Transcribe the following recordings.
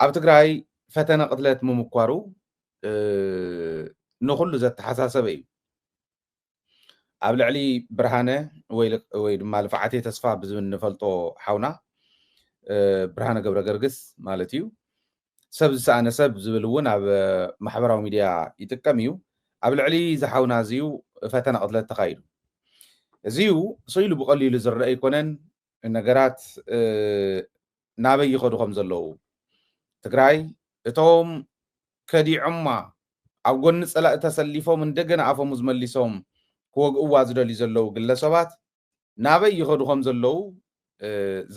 ኣብ ትግራይ ፈተነ ቅትለት ምምኳሩ ንኹሉ ዘተሓሳሰበ እዩ። ኣብ ልዕሊ ብርሃነ ወይ ድማ ልፍዓተይ ተስፋ ብዝብል ንፈልጦ ሓውና ብርሃነ ገብረ ገርግስ ማለት እዩ። ሰብ ዝሰኣነ ሰብ ዝብል እውን ኣብ ማሕበራዊ ሚድያ ይጥቀም እዩ። ኣብ ልዕሊ ዝሓውና እዚዩ ፈተነ ቅትለት ተኻይዱ። እዚዩ ስኢሉ ብቐሊሉ ዝረአ ኣይኮነን። ነገራት ናበይ ይኸዱ ከም ዘለዉ ትግራይ እቶም ከዲዖማ ኣብ ጎኒ ፀላኢ ተሰሊፎም እንደገና ኣፈሙዝ መሊሶም ክወግእዋ ዝደልዩ ዘለዉ ግለሰባት ናበይ ይኸዱ ከም ዘለዉ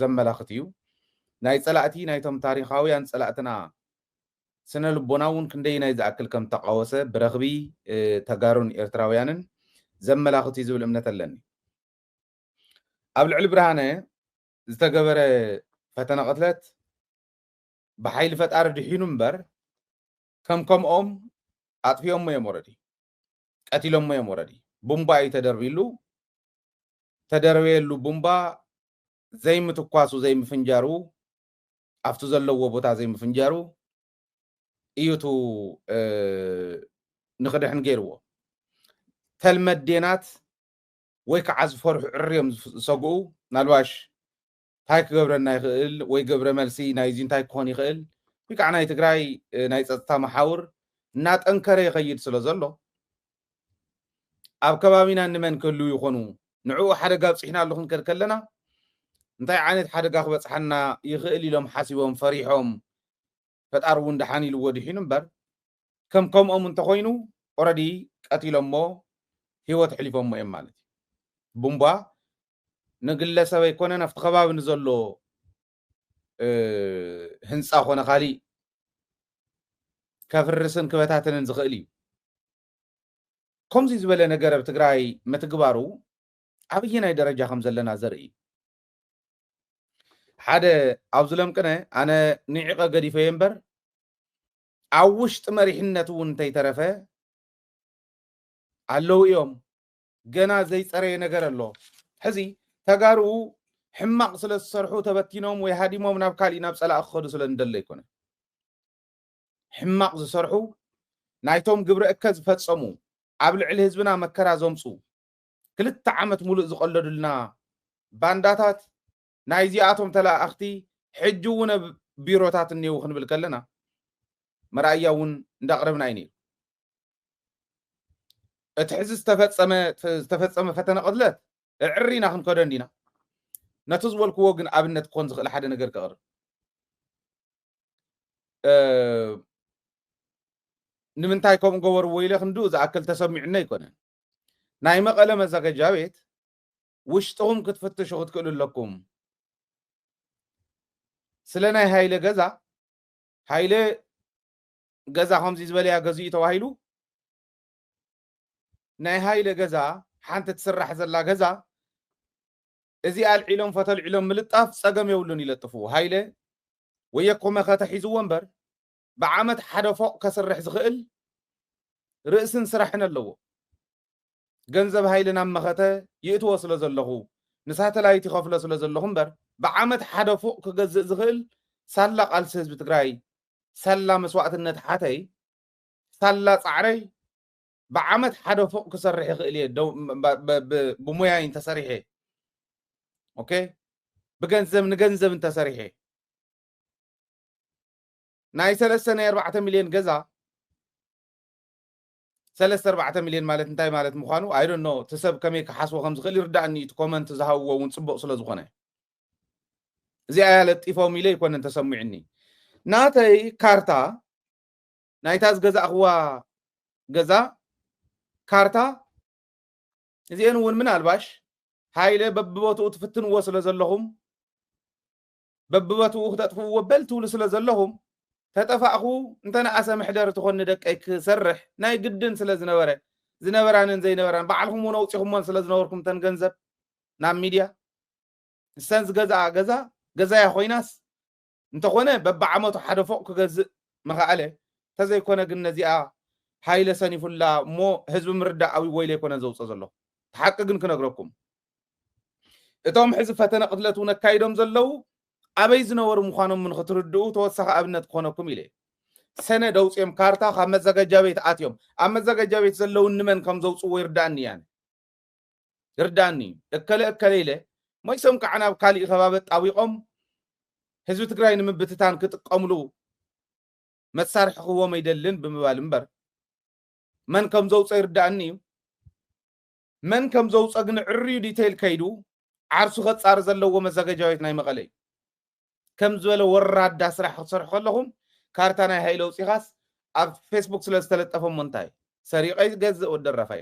ዘመላኽት እዩ። ናይ ፀላእቲ ናይቶም ታሪኻውያን ፀላእትና ስነ ልቦና እውን ክንደይናይ ዝኣክል ከም ተቃወሰ ብረኽቢ ተጋሩን ኤርትራውያንን ዘመላኽት እዩ ዝብል እምነት ኣለኒ። ኣብ ልዕሊ ብርሃነ ዝተገበረ ፈተነ ቅትለት ብሓይሊ ፈጣሪ ድሒኑ እምበር ከም ከምኦም ኣጥፊኦሞ እዮም ወረዲ ቀቲሎሞ እዮም ወረዲ። ቡምባ እዩ ተደርቢሉ። ተደረበየሉ ቡምባ ዘይምትኳሱ ዘይምፍንጃሩ ኣብቲ ዘለዎ ቦታ ዘይምፍንጃሩ እዩቱ ንክድሕን ገይርዎ። ተልመዴናት ወይ ከዓ ዝፈርሑ ዕርዮም ዝሰግኡ ናልባሽ እንታይ ክገብረና ይኽእል ወይ ገብረ መልሲ ናይዚ እንታይ ክኾን ይኽእል ወይ ከዓ ናይ ትግራይ ናይ ፀጥታ መሓውር እናጠንከረ ይኸይድ ስለ ዘሎ ኣብ ከባቢና ንመን ክህልው ይኾኑ ንዕኡ ሓደጋ ኣብፂሕና ኣለኹ ክንከድ ከለና እንታይ ዓይነት ሓደጋ ክበፅሓና ይኽእል ኢሎም ሓሲቦም ፈሪሖም ፈጣሪ እውን ደሓን ኢልዎ ድሒኑ እምበር ከም ከምኦም እንተኮይኑ ኦረዲ ቀቲሎሞ ህይወት ሕሊፎሞ እዮም ማለት እዩ። ቡምባ ንግለሰብ ኣይኮነን ኣብቲ ከባቢ ንዘሎ ህንፃ ኮነ ካሊእ ከፍርስን ክበታትንን ዝኽእል እዩ። ከምዚ ዝበለ ነገር ኣብ ትግራይ ምትግባሩ ኣብየናይ ደረጃ ከም ዘለና ዘርኢ ሓደ ኣብዚ ለምቅነ ኣነ ንዒቐ ገዲፈዮ እምበር ኣብ ውሽጢ መሪሕነት እውን እንተይተረፈ ኣለዉ እዮም። ገና ዘይፀረየ ነገር ኣሎ። ሕዚ ተጋሩ ሕማቕ ስለ ዝሰርሑ ተበቲኖም ወይ ሃዲሞም ናብ ካሊእ ናብ ፀላእ ክኸዱ ስለ እንደለ ኣይኮነ። ሕማቕ ዝሰርሑ ናይቶም ግብረ እከ ዝፈፀሙ ኣብ ልዕሊ ህዝብና መከራ ዘምፁ ክልተ ዓመት ሙሉእ ዝቐለዱልና ባንዳታት ናይዚኣቶም ተለኣኣኽቲ ሕጂ እውን ኣብ ቢሮታት እኒው ክንብል ከለና መርኣያ እውን እንዳቕረብና እዩ ነይሩ። እቲ ሕዚ ዝተፈፀመ ዝተፈፀመ ፈተነ ቅትለት እዕሪና ክንከዶ እንዲና። ነቲ ዝበልክዎ ግን ኣብነት ክኾን ዝኽእል ሓደ ነገር ከቕርብ ንምንታይ ከምኡ ገበርዎ ኢለ ክንድኡ ዝኣክል ተሰሚዑኒ ኣይኮነን። ናይ መቐለ መዘጋጃ ቤት ውሽጥኹም ክትፍትሹ ክትክእሉ ኣለኩም። ስለ ናይ ሃይለ ገዛ ሃይለ ገዛ ከምዚ ዝበለያ ገዚኡ ተባሂሉ ናይ ሃይለ ገዛ ሓንቲ ትስራሕ ዘላ ገዛ እዚ ኣልዒሎም ፈተልዒሎም ምልጣፍ ፀገም የብሉን ይለጥፍዎ። ሃይለ ወየኮ መኸተ ሒዝዎ እምበር ብዓመት ሓደ ፎቕ ከስርሕ ዝኽእል ርእስን ስራሕን ኣለዎ። ገንዘብ ሃይለ ናብ መኸተ ይእትዎ ስለ ዘለኹ ንሳተላይት ይኸፍሎ ስለ ዘለኹ እምበር ብዓመት ሓደ ፎቕ ክገዝእ ዝኽእል ሳላ ቃልሲ ህዝቢ ትግራይ ሳላ መስዋእትነት ሓተይ ሳላ ፃዕረይ ብዓመት ሓደ ፎቕ ክሰርሕ ይኽእል እየ ብሞያይ እንተሰሪሐ ኦኬ ብገንዘብ ንገንዘብ እንተሰሪሐ ናይ ሰለስተ ናይ ኣርባዕተ ሚልዮን ገዛ ሰለስተ ኣርባዕተ ሚልዮን ማለት እንታይ ማለት ምዃኑ ኣይዶኖ እቲ ሰብ ከመይ ክሓስቦ ከም ዝኽእል ይርዳእኒ እቲ ኮመንት ዝሃብዎ እውን ፅቡቕ ስለ ዝኾነ እዚኣ እያ ለጢፎም ኢለ ይኮነን ተሰሚዑኒ ናተይ ካርታ ናይታ ዝገዛእኽዋ ገዛ ካርታ እዚአን እውን ምናልባሽ ሃይለ በብቦትኡ ትፍትንዎ ስለ ዘለኹም በብቦትኡ ክተጥፍእዎ በል ትብሉ ስለ ዘለኹም ተጠፋእኹ እንተነኣሰ መሕደሪ ትኾኒ ደቀይ ክሰርሕ ናይ ግድን ስለ ዝነበረ ዝነበራንን ዘይነበራን ባዕልኹም እውን ኣውፂኹሞን ስለ ዝነበርኩም ተን ገንዘብ ናብ ሚድያ ንሰን ዝገዝኣ ገዛ ገዛያ ኮይናስ እንተኾነ በብዓመቱ ሓደ ፎቕ ክገዝእ መኸኣለ እንተዘይኮነ ግን ነዚኣ ሃይለ ሰኒፉላ እሞ ህዝቢ ምርዳእ ኣብይዎ ኢለ ኣይኮነን ዘውፅኦ ዘለኹ ሓቂ ግን ክነግረኩም እቶም ሕዚ ፈተነ ቅትለት እውን ኣካይዶም ዘለዉ ኣበይ ዝነበሩ ምዃኖም ንክትርድኡ ተወሳኺ ኣብነት ክኾነኩም ኢለ። ሰነድ ኣውፅኦም፣ ካርታ ካብ መዘጋጃ ቤት ኣትዮም፣ ኣብ መዘጋጃ ቤት ዘለዉ ንመን ከም ዘውፅዎ ይርዳእኒ እያ። ይርዳእኒ እዩ። እከለ እከለ ኢለ ሞይሶም ከዓ ናብ ካሊእ ከባቢ ኣጣቢቖም ህዝቢ ትግራይ ንምብትታን ክጥቀምሉ መሳርሒ ክህቦም ኣይደልን ብምባል እምበር፣ መን ከም ዘውፀ ይርዳእኒ እዩ። መን ከም ዘውፀ ግን ዕርዩ ዲቴይል ከይዱ ዓርሱ ከፃሪ ዘለዎ መዘጋጃ ቤት ናይ መቐለ እዩ። ከም ዝበለ ወራዳ ስራሕ ክትሰርሑ ከለኹም ካርታ ናይ ሃይለ ኣውፂኻስ ኣብ ፌስቡክ ስለ ዝተለጠፈ እሞ እንታይ? ሰሪቐ ይገዝእ ወዲ ደራፋይ።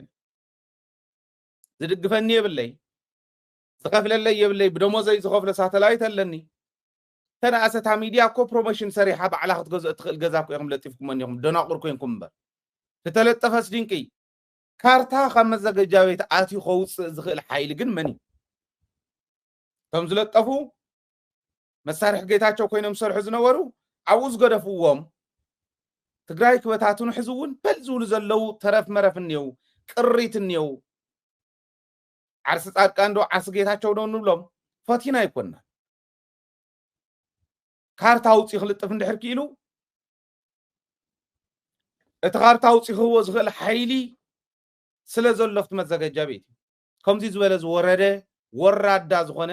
ዝድግፈኒ የብለይ፣ ዝኸፍለለይ የብለይ። ብደሞዘይ ዝኸፍሎ ሳተላይት ኣለኒ። ተነኣሰታ ሚድያ እኮ ፕሮሞሽን ሰሪሓ ባዕላ ክትገዝኦ እትኽእል ገዛ እኮ ኢኹም ለጢፍኩሞኒ ኢኹም፣ ደናቑር ኮይንኩም እምበር። ዝተለጠፈስ ድንቂ። ካርታ ካብ መዘገጃ ቤት ኣትዩ ከውፅእ ዝኽእል ሓይሊ ግን መን እዩ? ከም ዝለጠፉ መሳርሒ ጌታቸው ኮይኖም ዝሰርሑ ዝነበሩ ኣብኡ ዝገደፍዎም ትግራይ ክበታትኑ ሕዚ እውን በል ዝብሉ ዘለዉ ተረፍ መረፍ እኒው፣ ቅሪት እኒው። ዓርሲ ፃድቃን ዶ ዓርሲ ጌታቸው ዶ ንብሎም ፈቲና ኣይኮንና። ካርታ ኣውፅኡ ክልጥፍ እንድሕር ክኢሉ እቲ ካርታ ኣውፅኡ ክህቦ ዝኽእል ሓይሊ ስለ ዘሎ ኣብቲ መዘገጃ ቤት እዩ። ከምዚ ዝበለ ዝወረደ ወራዳ ዝኾነ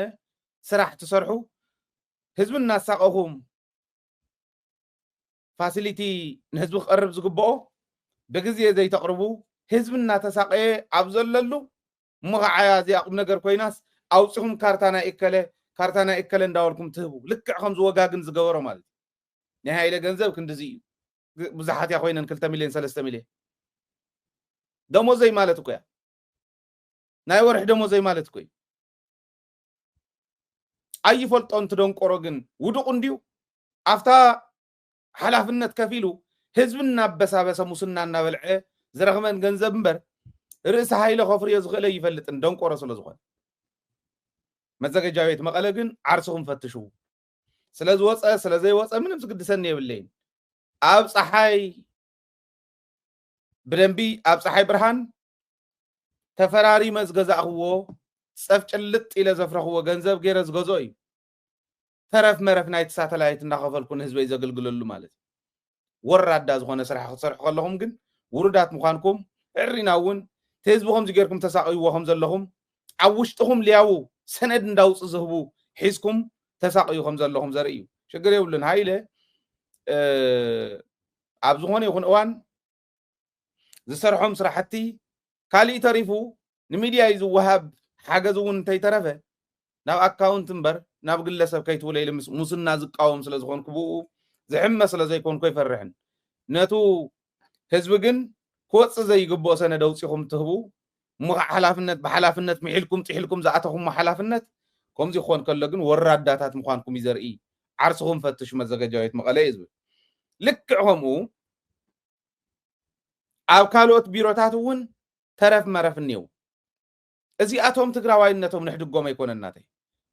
ስራሕ ትሰርሑ፣ ህዝቢ እናሳቐኹም ፋሲሊቲ ንህዝቢ ክቐርብ ዝግብኦ ብግዜ ዘይተቕርቡ፣ ህዝቢ እናተሳቐየ ኣብ ዘለሉ እሞ ከዓ እዚኣ ቁም ነገር ኮይናስ ኣውፂኹም ካርታ ናይ እከለ፣ ካርታ ናይ እከለ እንዳበልኩም ትህቡ። ልክዕ ከምዚ ወጋግን ዝገበሮ ማለት እዩ። ናይ ሃይለ ገንዘብ ክንድዚ እዩ። ብዙሓት እያ ኮይነን ክልተ ሚልዮን ሰለስተ ሚልዮን። ደሞዘይ ማለት እኮ እያ። ናይ ወርሒ ደሞዘይ ማለት እኮ እዩ። ኣይፈልጦን። ትደንቆሮ ግን ውዱቕ እንድዩ። ኣብታ ሓላፍነት ከፊሉ ህዝቢ እናበሳበሰ ሙስና እናበልዐ ዝረኽበን ገንዘብ እምበር ርእሲ ሃይለ ከፍርዮ ዝኽእለ ይፈልጥን ደንቆሮ ስለ ዝኾነ። መዘገጃ ቤት መቐለ ግን ዓርስኹም ፈትሹ። ስለ ዝወፀ ስለ ዘይወፀ ምንም ዝግድሰኒ የብለይን። ኣብ ፀሓይ ብደንቢ ኣብ ፀሓይ ብርሃን ተፈራሪመ ዝገዛእኽዎ ፀፍ ጭልጥ ኢለ ዘፍረኽዎ ገንዘብ ገይረ ዝገዝኦ እዩ። ተረፍ መረፍ ናይቲ ሳተላይት እናኸፈልኩ ንህዝበይ ዘገልግለሉ ማለት እዩ። ወራዳ ዝኾነ ስራሕ ክትሰርሑ ከለኹም ግን ውሩዳት ምዃንኩም ዕሪና እውን እቲ ህዝቢ ከምዚ ጌርኩም ተሳቕይዎ ከም ዘለኹም ኣብ ውሽጥኹም ሊያው ሰነድ እንዳውፅ ዝህቡ ሒዝኩም ተሳቕዩ ከም ዘለኹም ዘርኢ እዩ። ሽግር የብሉን። ሃይለ ኣብ ዝኾነ ይኹን እዋን ዝሰርሖም ስራሕቲ ካሊእ ተሪፉ ንሚድያ እዩ ዝወሃብ ሓገዝ እውን እንተይተረፈ ናብ ኣካውንት እምበር ናብ ግለሰብ ከይትውለ ኢለ ምስ ሙስና ዝቃወም ስለ ዝኾንኩ ብኡ ዝሕመ ስለ ዘይኮንኩ ኣይፈርሕን። ነቱ ህዝቢ ግን ክወፅእ ዘይግብኦ ሰነድ ኣውፂኹም ትህቡ እሞ ከዓ ሓላፍነት ብሓላፍነት ምሒልኩም ጥሒልኩም ዝኣተኹሞ ሓላፍነት ከምዚ ክኾን ከሎ ግን ወራዳታት ምዃንኩም እዩ ዘርኢ። ዓርስኹም ፈትሹ መዘገጃ ቤት መቐለ እዩ ዝብል። ልክዕ ከምኡ ኣብ ካልኦት ቢሮታት እውን ተረፍ መረፍ እኒው። እዚኣቶም ትግራዋይነቶም ንሕድጎም ኣይኮነን ናተይ።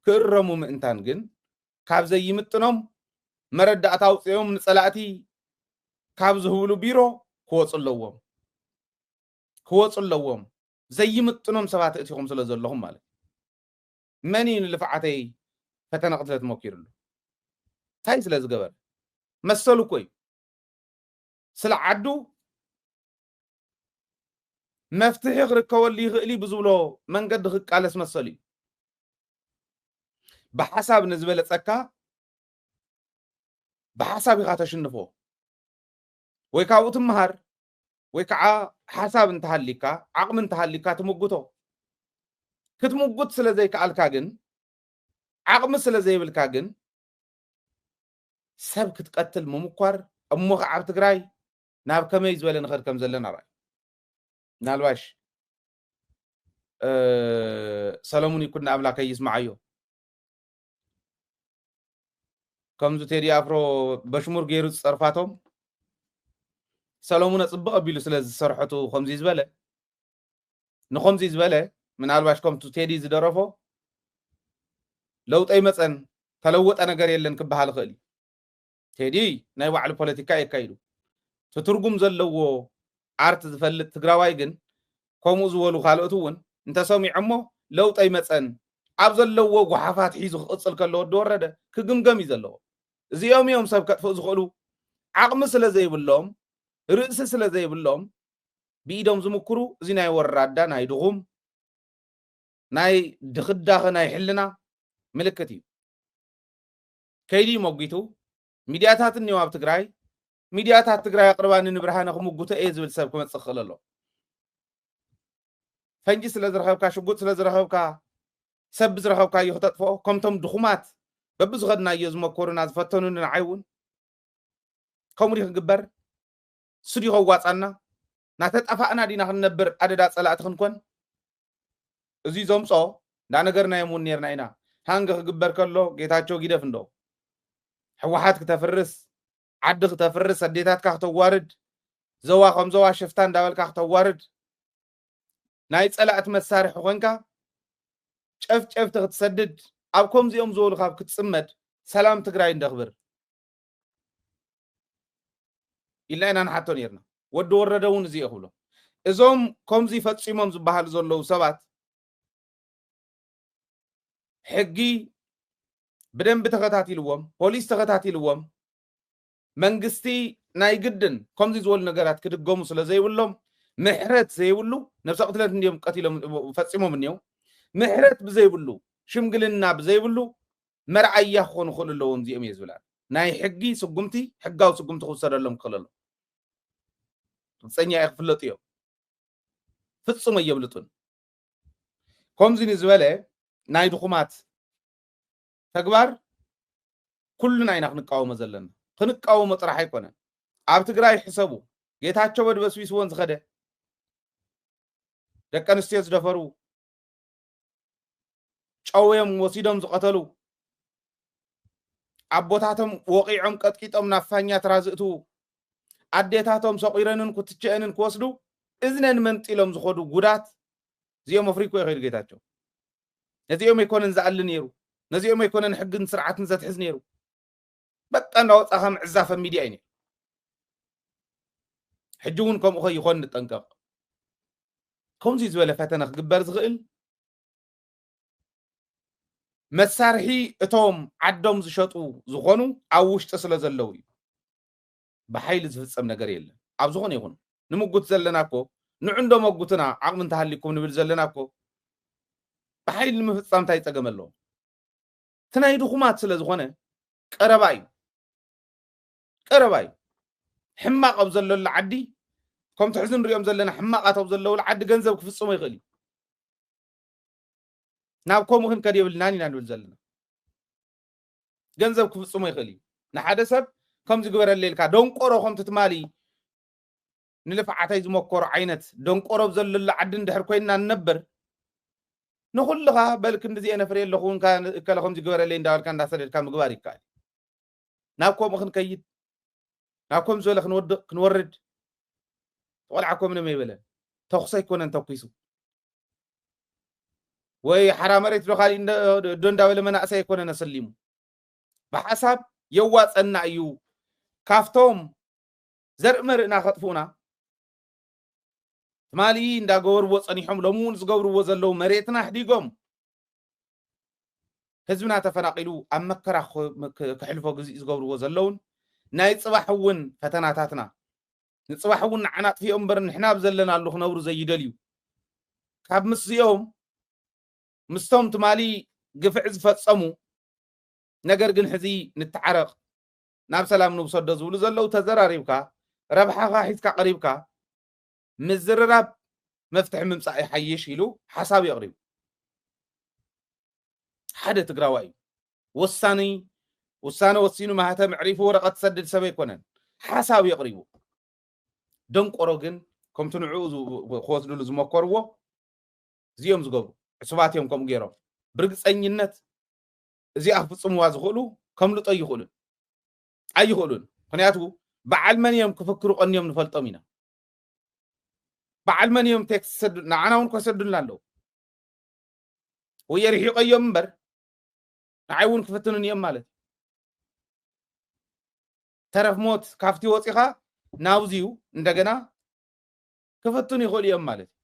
ክእረሙ ምእንታን ግን ካብ ዘይምጥኖም መረዳእታ ኣውፅኦም ንፀላእቲ ካብ ዝህብሉ ቢሮ ክወፁ ኣለዎም። ክወፁ ኣለዎም። ዘይምጥኖም ሰባት እቲኹም ስለ ዘለኹም ማለት እዩ። መን እዩ ንልፍዓተይ ፈተነ ቅትለት ሞኪርሉ? እንታይ ስለ ዝገበረ? መሰሉ እኮ እዩ። ስለ ዓዱ መፍትሒ ክርከበሉ ይኽእል እዩ ብዝብሎ መንገዲ ክቃለስ መሰሉ እዩ። ብሓሳብ ንዝበለፀካ ብሓሳብ ኢኻ ተሽንፎ። ወይ ካብኡ ትምሃር ወይ ከዓ ሓሳብ እንተሃሊካ ዓቕሚ እንተሃሊካ ትምጉቶ። ክትምጉት ስለ ዘይከኣልካ ግን ዓቕሚ ስለ ዘይብልካ ግን ሰብ ክትቀትል ምምኳር እሞ ከዓ ኣብ ትግራይ ናብ ከመይ ዝበለ ንኸድ ከም ዘለና ርኣይ። ምናልባሽ ሰለሙን ይኩን ኣምላከ ይስማዓዮ። ከምዚ ቴዲ ኣፍሮ በሽሙር ገይሩ ዝፀርፋቶም ሰለሙን ኣፅብቕ ኣቢሉ ስለ ዝሰርሐቱ ከምዚ ዝበለ ንኸምዚ ዝበለ ምናልባሽ ከምቱ ቴዲ ዝደረፎ ለውጠ ይመፀን ተለወጠ ነገር የለን ክበሃል ይኽእል እዩ። ቴዲ ናይ ባዕሉ ፖለቲካ የካይዱ። እቲ ትርጉም ዘለዎ ኣርት ዝፈልጥ ትግራዋይ ግን ከምኡ ዝበሉ ካልኦት እውን እንተሰሚዖሞ ለውጠ ይመፀን ኣብ ዘለዎ ጓሓፋት ሒዙ ክቕጽል ከሎ ወዲ ወረደ ክግምገም እዩ ዘለዎ። እዚኦም እዮም ሰብ ከጥፍኡ ዝኽእሉ። ዓቕሚ ስለ ዘይብሎም፣ ርእሲ ስለ ዘይብሎም፣ ብኢዶም ዝምክሩ፣ እዚ ናይ ወራዳ፣ ናይ ድኹም፣ ናይ ድኽዳኸ ናይ ሕልና ምልክት እዩ። ከይዲ መጒቱ ሚድያታት እኒው ኣብ ትግራይ፣ ሚድያታት ትግራይ ኣቕርባኒ ንብርሃነ ክምጉቶ እየ ዝብል ሰብ ክመፅእ ክኽእል ኣሎ። ፈንጂ ስለ ዝረኸብካ፣ ሽጉጥ ስለ ዝረኸብካ፣ ሰብ ዝረኸብካዮ ክተጥፍኦ፣ ከምቶም ድኹማት በብዝኸድናዮ ዝመኮሩና ዝፈተኑኒ ንዓይ እውን ከምኡ ድዩ ክግበር? እሱ ድዩ ከዋፃና? ናተጠፋእና ዲና ክንነብር ኣደዳ ፀላእቲ ክንኮን? እዚ ዘምፆ እንዳነገርናዮም እውን ነርና ኢና። ሃንገ ክግበር ከሎ ጌታቸው ጊደፍ እንዶ ህወሓት ክተፍርስ፣ ዓዲ ክተፍርስ፣ ኣዴታትካ ክተዋርድ፣ ዘዋ ከም ዘዋ ሽፍታ እንዳበልካ ክተዋርድ፣ ናይ ፀላእቲ መሳርሒ ኮንካ ጨፍጨፍቲ ክትሰድድ፣ ኣብ ከምዚኦም ዝበሉ ካብ ክትፅመድ ሰላም ትግራይ እንደኽብር ኢልና ኢና ንሓቶ ነርና። ወዲ ወረደ እውን እዚ እየ ክብሎ። እዞም ከምዚ ፈፂሞም ዝበሃሉ ዘለዉ ሰባት ሕጊ ብደንቢ ተኸታቲልዎም፣ ፖሊስ ተኸታቲልዎም፣ መንግስቲ ናይ ግድን ከምዚ ዝበሉ ነገራት ክድገሙ ስለ ዘይብሎም ምሕረት ዘይብሉ ነብሰ ቅትለት እንዲዮም ቀቲሎም ፈፂሞም እኒው። ምሕረት ብዘይብሉ ሽምግልና ብዘይብሉ መርኣያ ክኾኑ ክኽእሉ ኣለዎም እዚኦም እየ ዝብላ። ናይ ሕጊ ስጉምቲ ሕጋዊ ስጉምቲ ክውሰደሎም ክኽእል ኣሎ። ርግፀኛ እየ ክፍለጡ እዮም። ፍጹም ኣየምልጡን። ከምዚ ንዝበለ ናይ ድኹማት ተግባር ኩልና ኢና ክንቃወሞ ዘለና። ክንቃወሞ ጥራሕ ኣይኮነን። ኣብ ትግራይ ሕሰቡ፣ ጌታቸው በድበስቢስዎን ዝኸደ፣ ደቂ ኣንስትዮ ዝደፈሩ፣ ጨውዮም ወሲዶም ዝቐተሉ፣ ኣቦታቶም ወቒዖም ቀጥቂጦም ናብ ፋኛ ተራዝእትዉ፣ ኣዴታቶም ሰቑረንን ኩትቸአንን ክወስዱ እዝነን መንጢሎም ዝኸዱ ጉዳት፣ እዚኦም ኣፍሪኮ ይኸይዱ ጌታቸው። ነዚኦም ኣይኮነን ዝኣሊ ነይሩ፣ ነዚኦም ኣይኮነን ሕግን ስርዓትን ዘትሕዝ ነይሩ። በቃ እንዳወፃኻ ምዕዛፈ ሚድያ እዩ ነይሩ። ሕጂ እውን ከምኡ ከይኾን ንጠንቀቕ። ከምዚ ዝበለ ፈተነ ክግበር ዝኽእል መሳርሒ እቶም ዓዶም ዝሸጡ ዝኾኑ ኣብ ውሽጢ ስለ ዘለዉ እዩ። ብሓይሊ ዝፍጸም ነገር የለን። ኣብ ዝኾነ ይኹን ንምጉት ዘለና እኮ ንዑ እንዶ መጉትና ዓቕሚ እንተሃሊኩም ንብል ዘለና እኮ ብሓይሊ ንምፍጻም እንታይ ጸገም ኣለዎ? እቲ ናይ ድኹማት ስለ ዝኾነ ቀረባ እዩ። ቀረባ እዩ። ሕማቕ ኣብ ዘለሉ ዓዲ ከምቲ ሕዚ ንሪኦም ዘለና ሕማቓት ኣብ ዘለውሉ ዓዲ ገንዘብ ክፍጽሞ ይኽእል እዩ። ናብ ከምኡ ክንከድ የብልናን ኢና ንብል ዘለና። ገንዘብ ክፍጽሞ ይኽእል እዩ። ንሓደ ሰብ ከምዚ ግበረለይ ኢልካ ደንቆሮ ከምቲ ትማሊ ንልፍዓተይ ዝመከሮ ዓይነት ደንቆሮ ኣብ ዘለሉ ዓዲ እንድሕር ኮይንና ንነብር ንኹልኻ በል ክንድዚ እየ ነፍርየ ኣለኹ እከለ ከምዚ ግበረለይ እንዳበልካ እንዳሰደድካ ምግባር ይከኣል። ናብ ከምኡ ክንከይድ ናብ ከም ዝበለ ክንወድቕ ክንወርድ ተቆልዓ ኮምነ መይበለ ተኩስ ኣይኮነን ተኩሱ ወይ ሓራ መሬት ዶ ካሊእ ዶ እንዳበለ መናእሰይ ኣይኮነን ኣሰሊሙ ብሓሳብ የዋፀና እዩ ካብቶም ዘርኢ መርእና ከጥፍኡና ትማሊ እንዳገበርዎ ፀኒሖም ሎም እውን ዝገብርዎ ዘለዉ መሬትና ኣሕዲጎም ህዝብና ተፈናቒሉ ኣብ መከራ ክሕልፎ ግዜኡ ዝገብርዎ ዘለውን ናይ ፅባሕ እውን ፈተናታትና ንፅባሕ እውን ንዓና ኣጥፊኦም እምበር ንሕና ኣብ ዘለናሉ ክነብሩ ዘይደልዩ ካብ ምስዚኦም ምስቶም ትማሊ ግፍዒ ዝፈፀሙ ነገር ግን ሕዚ ንተዓረቕ ናብ ሰላም ንውሰዶ ዝብሉ ዘለዉ ተዘራሪብካ ረብሓኻ ሒዝካ ቀሪብካ ምዝርራብ መፍትሒ ምምፃእ ይሓይሽ ኢሉ ሓሳብ የቕሪቡ። ሓደ ትግራዋይ እዩ። ወሳኒ ውሳነ ወሲኑ ማህተም ዕሪፉ ወረቐት ሰድድ ሰብ ኣይኮነን። ሓሳብ የቕሪቡ። ደንቆሮ ግን ከምቲ ንዕኡ ክወስድሉ ዝመከርዎ እዚኦም ዝገብሩ ዕሱባት እዮም ከምኡ ገይሮም ብርግፀኝነት እዚኣ ክፍፅምዋ ዝኽእሉ ከምልጦ ኣይኽእሉን ኣይኽእሉን ምክንያቱ በዓል መን እዮም ክፍክሩ ቀንዮም ንፈልጦም ኢና በዓል መን እዮም ቴክስት ሰዱ ንዓና እውን ከሰዱልና ኣለዉ ወይ የርሒቀዮም እምበር ንዓይ እውን ክፍትኑን እዮም ማለት ተረፍ ሞት ካብቲ ወፂኻ ናብዚዩ እንደገና ክፍትኑ ይኽእሉ እዮም ማለት እዩ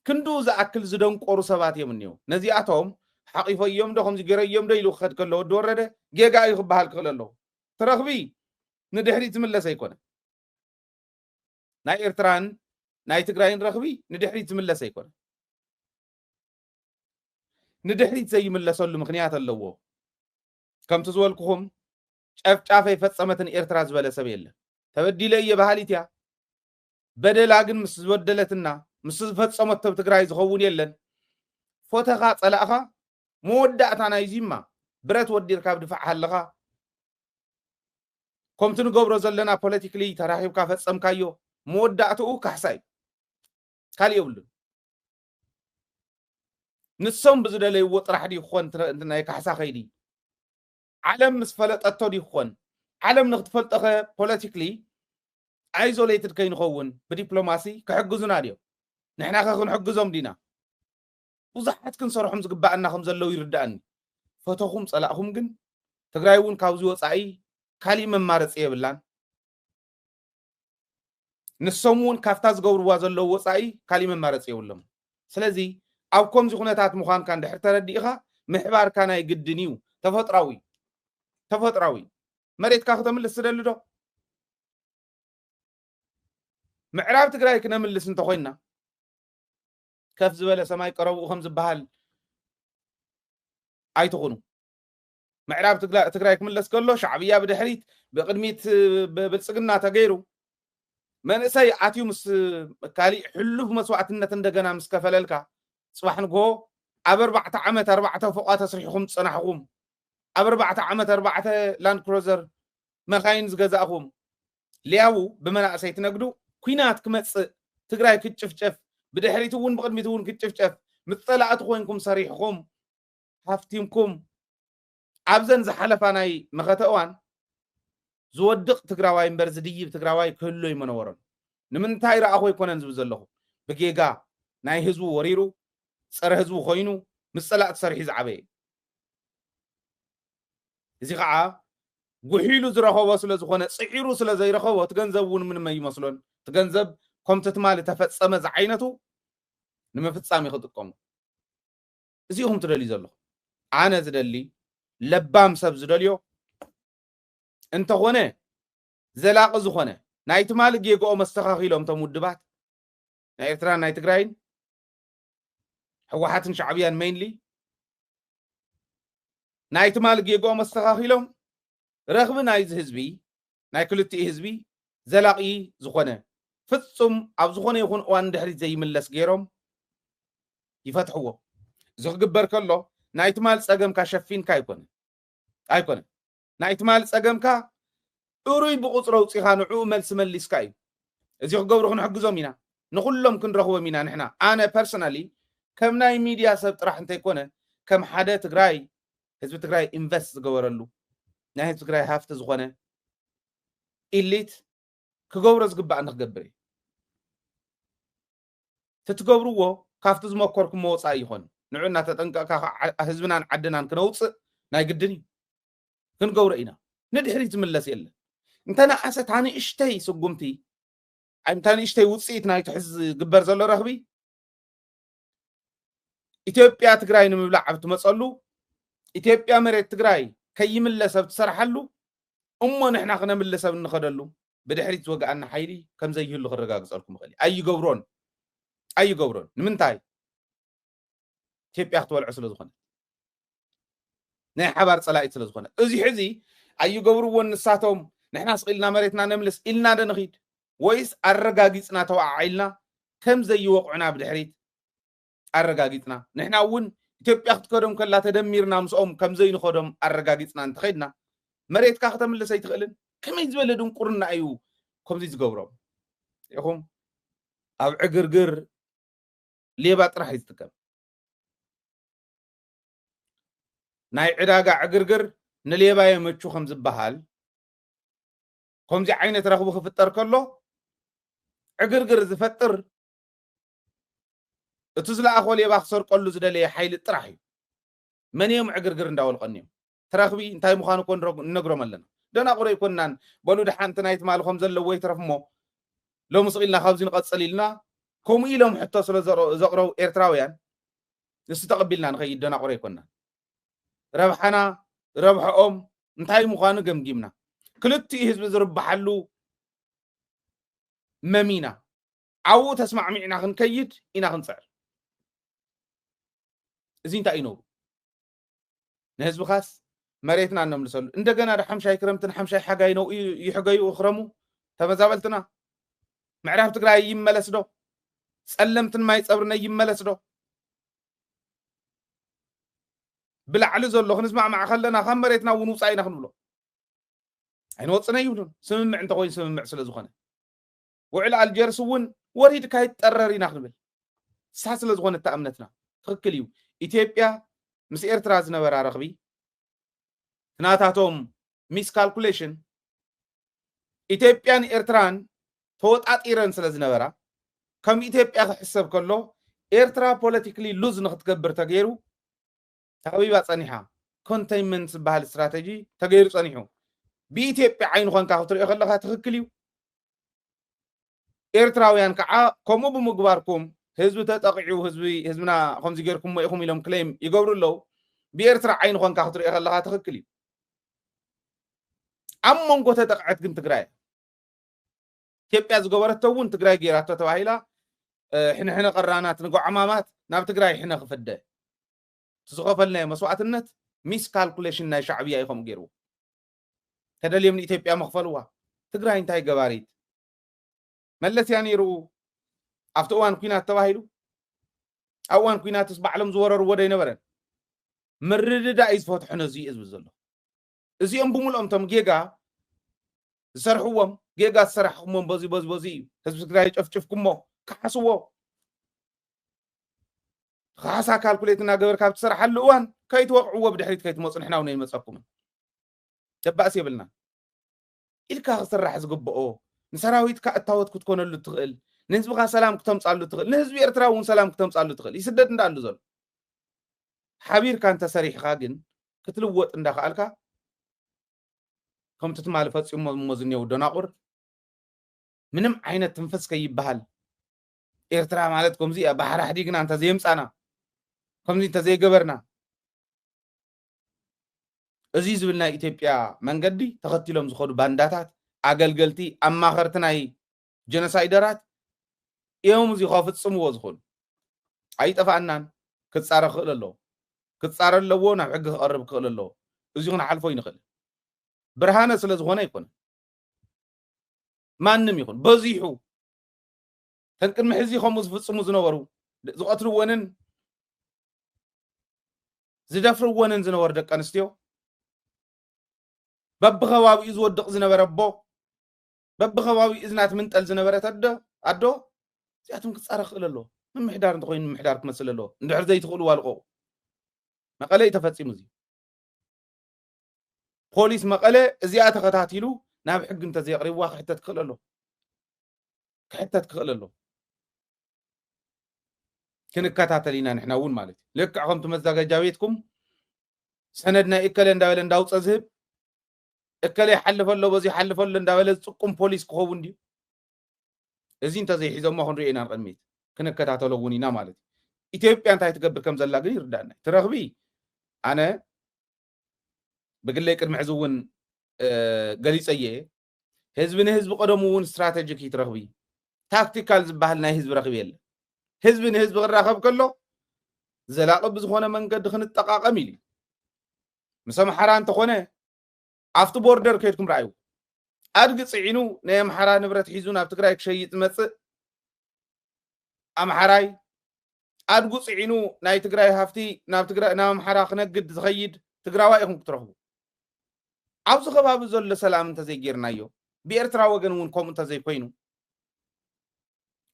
ክንድኡ ዝኣክል ዝደንቆሩ ሰባት እዮም እኒው ነዚኣቶም ሓቂፈዮም ዶ ከምዚ ገይረዮም ዶ ኢሉ ክኸድ ከሎ ወዲ ወረደ ጌጋ እዩ ክበሃል ክኽእል ኣለዎ። እቲ ረኽቢ ንድሕሪት ዝምለስ ኣይኮነ። ናይ ኤርትራን ናይ ትግራይን ረኽቢ ንድሕሪት ዝምለስ ኣይኮነ። ንድሕሪት ዘይምለሰሉ ምኽንያት ኣለዎ። ከምቲ ዝበልኩኹም ጨፍጫፍ ኣይፈጸመትን ኤርትራ ዝበለ ሰብ የለን። ተበዲለ እየ በሃሊት እያ። በደላ ግን ምስ ዝበደለትና ምስ ዝፈጸመቶ ኣብ ትግራይ ዝኸውን የለን። ፎተኻ ጸላእኻ መወዳእታ ናይዚማ ብረት ወዲርካ ኣብ ድፋዕ ሃለኻ ከምቲ ንገብሮ ዘለና ፖለቲክሊ ተራኺብካ ፈጸምካዮ መወዳእትኡ ካሕሳ እዩ። ካልእ የብሉን። ንሶም ብዝደለይዎ ጥራሕ ድዩ ክኾን ትረ- ናይ ካሕሳ ከይዲ? ዓለም ምስ ፈለጠቶ ድዩ ክኾን? ዓለም ንክትፈልጦኸ ፖለቲክሊ ኣይዞሌትድ ከይንኸውን ብዲፕሎማሲ ክሕግዙና ድዮም? ንሕና ከ ክንሕግዞም ዲና? ብዙሓት ክንሰርሖም ዝግባኣና ከም ዘለዉ ይርዳኣኒ። ፈተኹም ጸላእኹም ግን ትግራይ እውን ካብዚ ወጻኢ ካሊእ መማረፂ የብላን። ንሶም እውን ካብታ ዝገብርዋ ዘለዉ ወፃኢ ካሊእ መማረፂ የብሎም። ስለዚ ኣብ ከምዚ ኩነታት ምዃንካ እንድሕር ተረዲእኻ ምሕባርካ ናይ ግድን እዩ። ተፈጥራዊ ተፈጥራዊ መሬትካ ክተምልስ ትደሊ ዶ? ምዕራብ ትግራይ ክነምልስ እንተኮይንና ከፍ ዝበለ ሰማይ ቀረብኡ ከም ዝበሃል ኣይትኹኑ። ምዕራብ ትግራ- ትግራይ ክምለስ ከሎ ሻዕብያ ብድሕሪት ብቅድሚት ብብልፅግና ተገይሩ መንእሰይ ኣትዩ ምስ ካሊእ ሕሉፍ መስዋዕትነት እንደገና ምስ ከፈለልካ ፅባሕ ንግሆ ኣብ ኣርባዕተ ዓመት ኣርባዕተ ፎቋ ተስሪሕኹም ዝፀናሕኹም ኣብ ኣርባዕተ ዓመት ኣርባዕተ ላንድ ክሮዘር መኻይን ዝገዛእኹም ሊያቡ ብመናእሰይ ትነግዱ ኩናት ክመፅእ ትግራይ ክትጭፍጨፍ ብድሕሪት እውን ብቅድሚት እውን ክትጭፍጨፍ ምስ ፀላእቲ ኮይንኩም ሰሪሕኹም ሃፍቲምኩም ኣብዘን ዝሓለፋ ናይ መኸተ እዋን ዝወድቕ ትግራዋይ እምበር ዝድይብ ትግራዋይ ክህሉ ኣይመነበሮን። ንምንታይ ረኣኹ ኣይኮነን ዝብል ዘለኹ ብጌጋ ናይ ህዝቡ ወሪሩ ፀረ ህዝቡ ኮይኑ ምስ ፀላእቲ ሰሪሑ ዝዓበየ እዩ። እዚ ከዓ ጉሒሉ ዝረኸቦ ስለ ዝኾነ ፅዒሩ ስለ ዘይረኸቦ እቲ ገንዘብ እውን ምንም ኣይመስሎን። እቲ ገንዘብ ከምቲ ትማሊ ተፈፀመ ዝዓይነቱ ንምፍፃም እዩ ክጥቀሙ። እዚ ኢኹም ትደልዩ ዘለኹም። ኣነ ዝደሊ ለባም ሰብ ዝደልዮ እንተኾነ ዘላቒ ዝኾነ ናይ ትማሊ ጌግኦም ኣስተኻኺሎም እቶም ውድባት ናይ ኤርትራን ናይ ትግራይን ህወሓትን ሻዕብያን ሜይንሊ ናይ ትማሊ ጌግኦም ኣስተኻኺሎም ረኽቢ ናይዚ ህዝቢ ናይ ክልቲኡ ህዝቢ ዘላቒ ዝኾነ ፍጹም ኣብ ዝኾነ ይኹን እዋን ድሕሪት ዘይምለስ ገይሮም ይፈትሕዎ። እዚ ክግበር ከሎ ናይ ትማል ጸገምካ ሸፊንካ ኣይኮነ ኣይኮነ ናይ ትማል ጸገምካ እሩይ ብቁጽሪ ኣውጺኻ ንዕኡ መልሲ መሊስካ እዩ። እዚ ክገብሩ ክንሕግዞም ኢና፣ ንኹሎም ክንረኽቦም ኢና። ንሕና ኣነ ፐርሰናሊ ከም ናይ ሚድያ ሰብ ጥራሕ እንተይኮነ ከም ሓደ ትግራይ ህዝቢ ትግራይ ኢንቨስት ዝገበረሉ ናይ ህዝቢ ትግራይ ሃፍቲ ዝኾነ ኢሊት ክገብሮ ዝግባእ ንክገብር እዩ። ትትገብርዎ ካብቲ ዝመኮርኩሞ ወፃኢ ይኾን ንዑ እናተጠንቀቕካ ህዝብናን ዓድናን ክነውፅእ ናይ ግድን እዩ። ክንገብሮ ኢና። ንድሕሪት ዝምለስ የለን። እንተነኣሰ ታንእሽተይ ስጉምቲ እንታ ንእሽተይ ውፅኢት ናይቲ ሕዚ ዝግበር ዘሎ ረኽቢ ኢትዮጵያ ትግራይ ንምብላዕ ኣብ ትመፀሉ ኢትዮጵያ መሬት ትግራይ ከይምለስ ኣብ ትሰርሓሉ እሞ ንሕና ክነምልስ ኣብ እንኸደሉ ብድሕሪት ዝወግኣና ሓይሊ ከም ዘይህሉ ክረጋግፀልኩም ይኽእል እዩ። ኣይገብሮን ኣይገብሮን ንምንታይ ኢትዮጵያ ክትበልዖ ስለ ዝኾነት ናይ ሓባር ፀላኢት ስለ ዝኾነት እዚ ሕዚ ኣይገብርዎን ንሳቶም ንሕና ስቕ ኢልና መሬትና ነምልስ ኢልና ዶ ንኺድ ወይስ ኣረጋጊፅና ተወዓዒልና ከም ዘይወቕዑና ብድሕሪት ኣረጋጊፅና ንሕና እውን ኢትዮጵያ ክትከዶም ከላ ተደሚርና ምስኦም ከም ዘይንኸዶም ኣረጋጊፅና እንተኸድና መሬትካ ከተምልስ ኣይትኽእልን ከመይ ዝበለ ድንቁርና እዩ ከምዚ ዝገብሮም ኢኹም ኣብ ዕግርግር ሌባ ጥራሕ እዩ ዝጥቀም ናይ ዕዳጋ ዕግርግር ንሌባ የመቹ ከም ዝበሃል ከምዚ ዓይነት ረኽቡ ክፍጠር ከሎ ዕግርግር ዝፈጥር እቲ ዝለኣኾ ሌባ ክሰርቀሉ ዝደለየ ሓይሊ ጥራሕ እዩ መን እዮም ዕግርግር እንዳበሉ ቀንዮም ትረኽቢ እንታይ ምዃኑ እኮ ንነግሮም ኣለና ደናቑሮ ኣይኮንናን በሉ ድሓንቲ ናይ ትማሊ ከም ዘለዎ ይትረፍ እሞ ሎሚ ስቕ ኢልና ካብዚ ንቐፅል ኢልና ከምኡ ኢሎም ሕቶ ስለ ዘቕረቡ ኤርትራውያን ንሱ ተቐቢልና ንኸይድ ደናቑሮ ኣይኮንናን ረብሓና፣ ረብሐኦም እንታይ ምዃኑ ገምጊምና፣ ክልቲኡ ህዝቢ ዝርብሓሉ መሚና፣ ኣብኡ ተስማዕሚዕና ክንከይድ ኢና ክንጽዕር። እዚ እንታይ እዩ ነውሩ? ንህዝብኻስ መሬትና እነምልሰሉ። እንደገና ዶ ሓምሻይ ክረምትን ሓምሻይ ሓጋይ ነው ይሕገዩ ክረሙ ተመዛበልትና? ምዕራብ ትግራይ ይመለስ ዶ? ጸለምትን ማይ ጸብርነ ይመለስ ዶ? ብላዕሊ ዘሎ ክንስማዕማዕ ከለና ካብ መሬትና እውን ውፃእ ኢና ክንብሎ። ኣይንወፅነ ይብሉን። ስምምዕ እንተኮይኑ ስምምዕ ስለ ዝኾነ። ውዕል ኣልጀርስ እውን ወሪድካ ይጠረር ኢና ክንብል። እሳ ስለ ዝኾነ እታ እምነትና ትኽክል እዩ። ኢትዮጵያ ምስ ኤርትራ ዝነበራ ረኽቢ ናታቶም ሚስካልኩሌሽን ኢትዮጵያን ኤርትራን ተወጣጢረን ስለ ዝነበራ ከም ኢትዮጵያ ክሕሰብ ከሎ ኤርትራ ፖለቲክሊ ሉዝ ንክትገብር ተገይሩ ተኸቢባ ጸኒሓ። ኮንተይንመንት ዝበሃል ስትራተጂ ተገይሩ ጸኒሑ። ብኢትዮጵያ ዓይኒ ኮንካ ክትሪኦ ከለኻ ትኽክል እዩ። ኤርትራውያን ከዓ ከምኡ ብምግባርኩም ህዝቢ ተጠቂዑ፣ ህዝቢ፣ ህዝብና ከምዚ ገይርኩሞ ኢኹም ኢሎም ክሌም ይገብሩ ኣለዉ። ብኤርትራ ዓይኒ ኮንካ ክትሪኦ ከለኻ ትኽክል እዩ። ኣብ መንጎ ተጠቅዐት ግን ትግራይ እያ። ኢትዮጵያ ዝገበረቶ እውን ትግራይ ገይራቶ ተባሂላ። ሕንሕነ ቀራናት ንጎዓማማት ናብ ትግራይ ሕነ ክፍደ ዝኸፈልናዮ መስዋዕትነት ሚስ ካልኩሌሽን ናይ ሻዕብያ እዩ ከምኡ ገይርዎ። ተደልዮም ንኢትዮጵያ መኽፈልዋ። ትግራይ እንታይ ገባሪት መለስ እያ ነይሩ። ኣብቲ እዋን ኩናት ተባሂሉ ኣብ እዋን ኩናትስ ባዕሎም ዝወረርዎ ዶ ኣይነበረን? ምርድዳእ እዩ ዝፈትሖ ነዚ እዩ ዝብል ዘሎ። እዚኦም ብምልኦም እቶም ጌጋ ዝሰርሕዎም ጌጋ ዝሰራሕኩሞም በዚ በዚ በዚ እዩ ህዝቢ ትግራይ ጨፍጭፍኩሞ ክሓስዎ። ካሕሳ ካልኩሌት እናገበርካ ኣብ ትሰርሓሉ እዋን ከይትወቕዕዎ ብድሕሪት ከይትመፁ ንሕና እውን ኣይንመፀኩምን። ደባእስ የብልና ኢልካ ክስራሕ ዝግብኦ ንሰራዊትካ እታወት ክትኮነሉ ትኽእል፣ ንህዝብኻ ሰላም ክተምፃሉ ትኽእል፣ ንህዝቢ ኤርትራ እውን ሰላም ክተምፃሉ ትኽእል ይስደድ እንዳኣሉ ዘሎ ሓቢርካ እንተሰሪሕኻ ግን ክትልወጥ እንዳኸኣልካ ከምቲ ትማሊ ፈፂሞ እሞ ዝኔው ደናቁር ምንም ዓይነት ትንፍስ ከይበሃል ኤርትራ ማለት ከምዚ እያ። ባሕሪ ኣሕዲግና እንተዘየምፃና ከምዚ እንተዘይገበርና እዚ ዝብል ናይ ኢትዮጵያ መንገዲ ተኸቲሎም ዝኸዱ ባንዳታት ኣገልገልቲ ኣማኸርቲ ናይ ጀኖሳይደራት እዮም እዚ ከፍፅምዎ ዝኽእሉ። ኣይጠፋኣናን። ክፃረ ክኽእል ኣለዎ። ክፃረ ኣለዎ። ናብ ሕጊ ክቐርብ ክኽእል ኣለዎ። እዚ ክንሓልፎ ይንኽእል። ብርሃነ ስለ ዝኾነ ኣይኮነን። ማንም ይኹን በዚሑ ተን ቅድሚ ሕዚ ከምኡ ዝፍፅሙ ዝነበሩ ዝቐትልወንን ዝደፍርወንን ዝነበሩ ደቂ ኣንስትዮ በብኸባቢኡ ዝወድቕ ዝነበረ ኣቦ በብኸባቢኡ እዝና ትምንጠል ዝነበረት ኣዶ ኣዶ እዚኣቶም ክፃረ ክእል ኣለዎ። ምምሕዳር እንተኮይኑ ምምሕዳር ክመስል ኣለዎ። እንድሕር ዘይትኽእሉ ዋልቆ መቐለ እዩ ተፈፂሙ። እዚ ፖሊስ መቐለ እዚኣ ተኸታቲሉ ናብ ሕጊ እንተዘየቕሪብዋ ክሕተት ክኽእል ኣሎ። ክሕተት ክኽእል ኣሎ። ክንከታተል ኢና ንሕና እውን ማለት እዩ። ልክዕ ከምቲ መዛጋጃ ቤትኩም ሰነድ ናይ እከለ እንዳበለ እንዳውፀ ዝህብ እከለ ይሓልፈ ኣሎ በዚ ይሓልፈ ኣሎ እንዳበለ ዝጥቁም ፖሊስ ክኸውን ድዩ? እዚ እንተዘይሒዞሞ ክንሪኦ ኢና ንቕድሚት ክንከታተሎ እውን ኢና ማለት እዩ። ኢትዮጵያ እንታይ ትገብር ከም ዘላ ግን ይርዳእና እዩ። ትረኽቢ ኣነ ብግለይ ቅድሚ ሕዚ እውን ገሊፀ እየ። ህዝቢ ንህዝቢ ቀደሙ እውን ስትራቴጂክ እዩ ትረኽቢ። ታክቲካል ዝበሃል ናይ ህዝቢ ረኽቢ የለ። ህዝቢ ንህዝቢ ክራኸብ ከሎ ዘላቂ ብዝኾነ መንገዲ ክንጠቃቀም ኢሉ ምስ ኣምሓራ እንተኾነ ኣብቲ ቦርደር ከይድኩም ረኣዩ። ኣድጊ ፅዒኑ ናይ ኣምሓራ ንብረት ሒዙ ናብ ትግራይ ክሸይጥ ዝመፅእ ኣምሓራይ ኣድጉ ፅዒኑ ናይ ትግራይ ሃፍቲ ናብ ትግራይ ናብ ኣምሓራ ክነግድ ዝኸይድ ትግራዋይ ኢኹም ክትረኽቡ። ኣብዚ ከባቢ ዘሎ ሰላም እንተዘይጌርናዮ ብኤርትራ ወገን እውን ከምኡ እንተዘይኮይኑ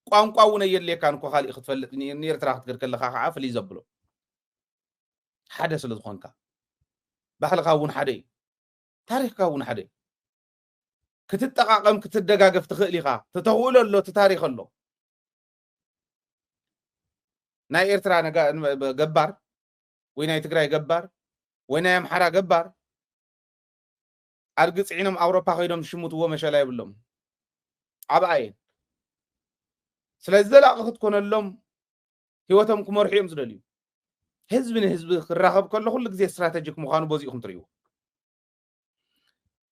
ቋንቋ እውን ኣየድልየካን እኮ ካሊእ ክትፈልጥ ንኤርትራ ክትገድ ከለካ ከዓ ፍልይ ዘብሎ ሓደ ስለ ዝኾንካ ባህልካ እውን ሓደ እዩ። ታሪኽካ እውን ሓደ እዩ። ክትጠቃቀም ክትደጋገፍ ትኽእል ኢኻ። ተተኽእሎ ኣሎ እቲ ታሪኽ ኣሎ። ናይ ኤርትራ ገባር ወይ ናይ ትግራይ ገባር ወይ ናይ ኣምሓራ ገባር ኣድጊ ፅዒኖም ኣውሮፓ ከይዶም ዝሽምትዎ መሸላ የብሎም። ዓብኣ እየን። ስለዚ ዘላቂ ክትኮነሎም ህይወቶም ክመርሑ እዮም ዝደልዩ። ህዝቢ ንህዝቢ ክራኸብ ከሎ ኩሉ ግዜ ስትራተጂክ ምዃኑ በዚኹም ትርእይዎ።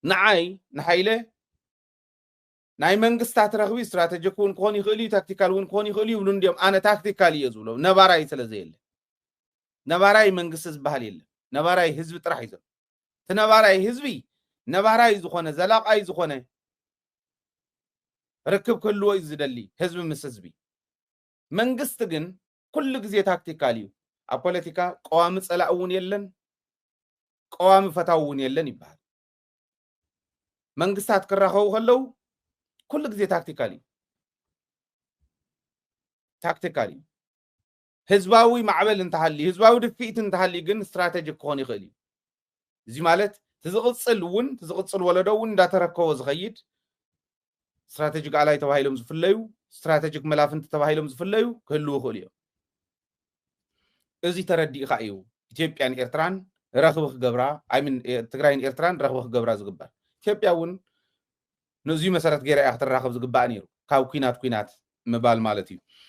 ንዓይ ንሓይለ ናይ መንግስታት ረኽቢ ስትራተጂክ እውን ክኾን ይኽእል እዩ፣ ታክቲካል እውን ክኾን ይኽእል እዩ ይብሉ። እንዲኦም ኣነ ታክቲካል እየ ዝብሎም፣ ነባራይ ስለ ዘየለ። ነባራይ መንግስቲ ዝበሃል የለን። ነባራይ ህዝቢ ጥራሕ እዩ ዘሎ። እቲ ነባራይ ህዝቢ ነባራይ ዝኾነ፣ ዘላቓይ ዝኾነ ርክብ ክህልዎ እዩ ዝደሊ ህዝቢ ምስ ህዝቢ። መንግስቲ ግን ኩሉ ግዜ ታክቲካል እዩ። ኣብ ፖለቲካ ቀዋሚ ጸላኢ እውን የለን፣ ቀዋሚ ፈታዊ እውን የለን ይበሃል። መንግስታት ክራኸቡ ከለዉ ኩሉ ግዜ ታክቲካል እዩ። ታክቲካል እዩ። ህዝባዊ ማዕበል እንተሃልዩ፣ ህዝባዊ ድፍኢት እንተሃልዩ ግን ስትራተጂክ ክኾን ይኽእል እዩ። እዚ ማለት እቲ ዝቕጽል እውን፣ እቲ ዝቕጽል ወለዶ እውን እንዳተረከቦ ዝኸይድ ስትራተጂክ ኣላይ ተባሂሎም ዝፍለዩ፣ ስትራተጂክ መላፍንቲ ተባሂሎም ዝፍለዩ ክህልዉ ይኽእሉ እዮም። እዚ ተረዲእኻ እዩ ኢትዮጵያን ኤርትራን ረኽቢ ክገብራ፣ I mean፣ ትግራይን ኤርትራን ረኽቢ ክገብራ ዝግበር። ኢትዮጵያ እውን ነዚ መሰረት ገይራ እያ ክትራኸብ ዝግባእ ነይሩ፣ ካብ ኲናት ኲናት ምባል ማለት እዩ።